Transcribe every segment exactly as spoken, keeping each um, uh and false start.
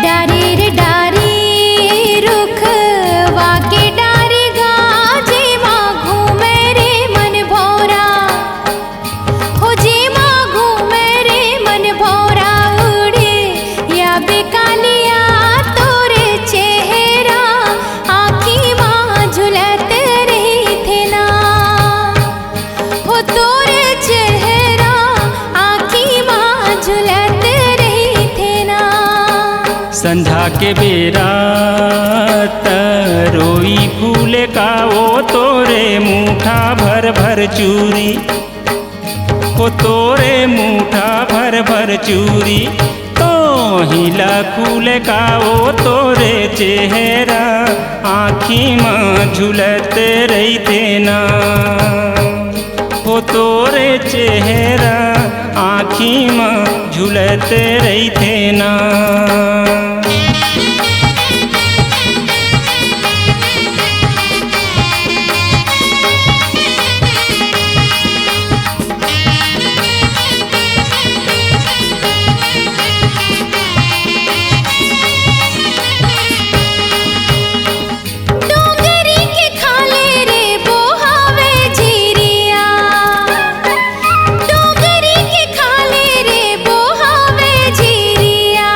डारी रे डारी, रुखवा के डारी गा, जेमा घूमे रे मन भौरा। हो जेमा घूमे रे मन भौरा, उड़े या बेकालिया, तोर चेहरा आँखी मा झुलत रहिथे ना। हो तोर चेहरा आँखी मा झुलत रहिथे ना। संझा के बेरा तरोई फूले का, ओ तोरे मुठा भर भर चूरी, ओ तोरे मुठा भर भर चूरी। तोहिला फूले का, ओ तोरे चेहरा आँखी मा झुलत रहिथे ना। ओ तोरे चेहरा आँखी मा झुलत रहिथे ना। डोंगरी के खाले रे बोहावे झिरिया, डोंगरी के खाले रे बोहावे झिरिया।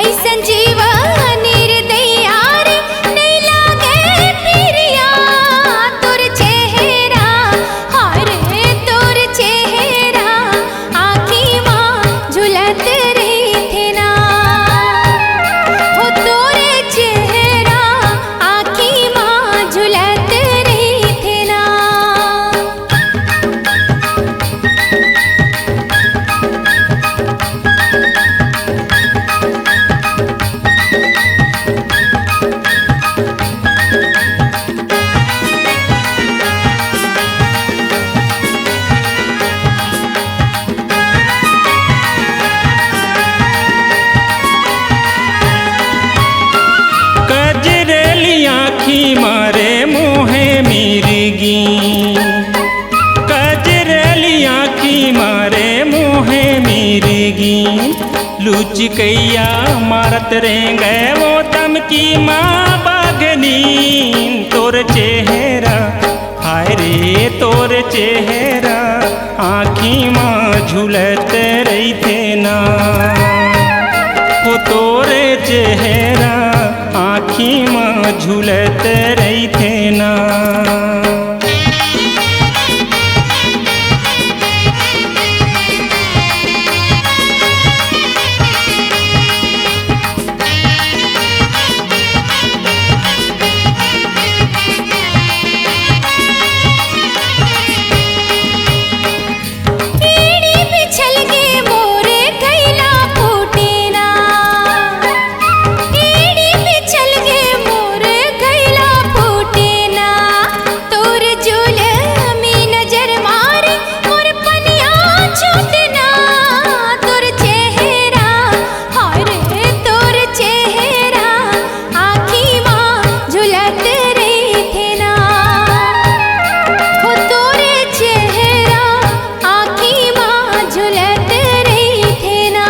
अइसन जीवन निर्दया रे, नइ लागे पिरिया। तोर चेहरा, हाय रे तोर चेहरा, आँखी मा झुलत रहिथे ना। हो तोर चेहरा आँखी मा झुलत रहिथे ना। कजरेली आँखी मा रे मोहे मिर्गी, कजरेली आँखी मा रे मोहे मिर्गी। लुचकइया मारत रेंगे वो तमकी मा बघनी, तोर चेहरा, हाय रे तोर चेहरा आँखी मा झुलत रहिथे ना। ओ तोर चेहरा आँखी मा झुलत रहिथे ना। एड़ी बिछल गे मोर गैला फूटे ना, एड़ी बिछल गे मोर गैला फूटे ना, तोर जुलमी नजर मारे मोर पनिया छूटे ना, तोर चेहरा, हाय रे तोर चेहरा, आँखी मा झुलत रहिथे ना, हो तोरे चेहरा आँखी मा झुलत रहिथे ना।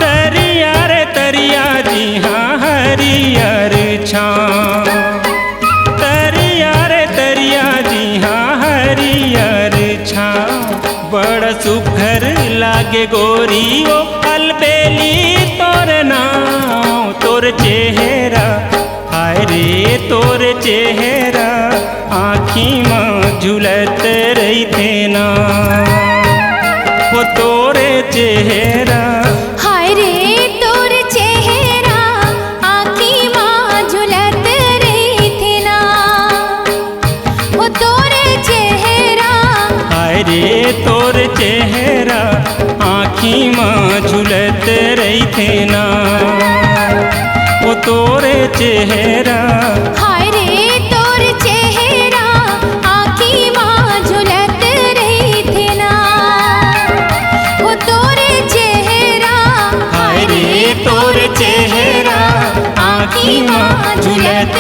तरिया रे तरिया, जिहाँ हरियर छाँव। तरिया रे तरिया, जिहाँ हरियर छाँव। बड़ सुघर लागे गोरी वो अलबेली तोर नाँव। तोर चेहरा, हाय रे तोर चेहरा, आँखी मा झुलत रहिथे ना। ओ तोर चेहरा। हाय रे तोर चेहरा आँखी मा झुलत रहिथे ना। ओ तोर चेहरा। हाय रे तोर चेहरा आँखी मा झुलत रहिथे ना। ओ तोर चेहरा। हाय रे तोर चेहरा आँखी मा झुलत रहिथे ना। ओ तोर चेहरा। हाय रे तोर चेहरा आँखी मा झुलत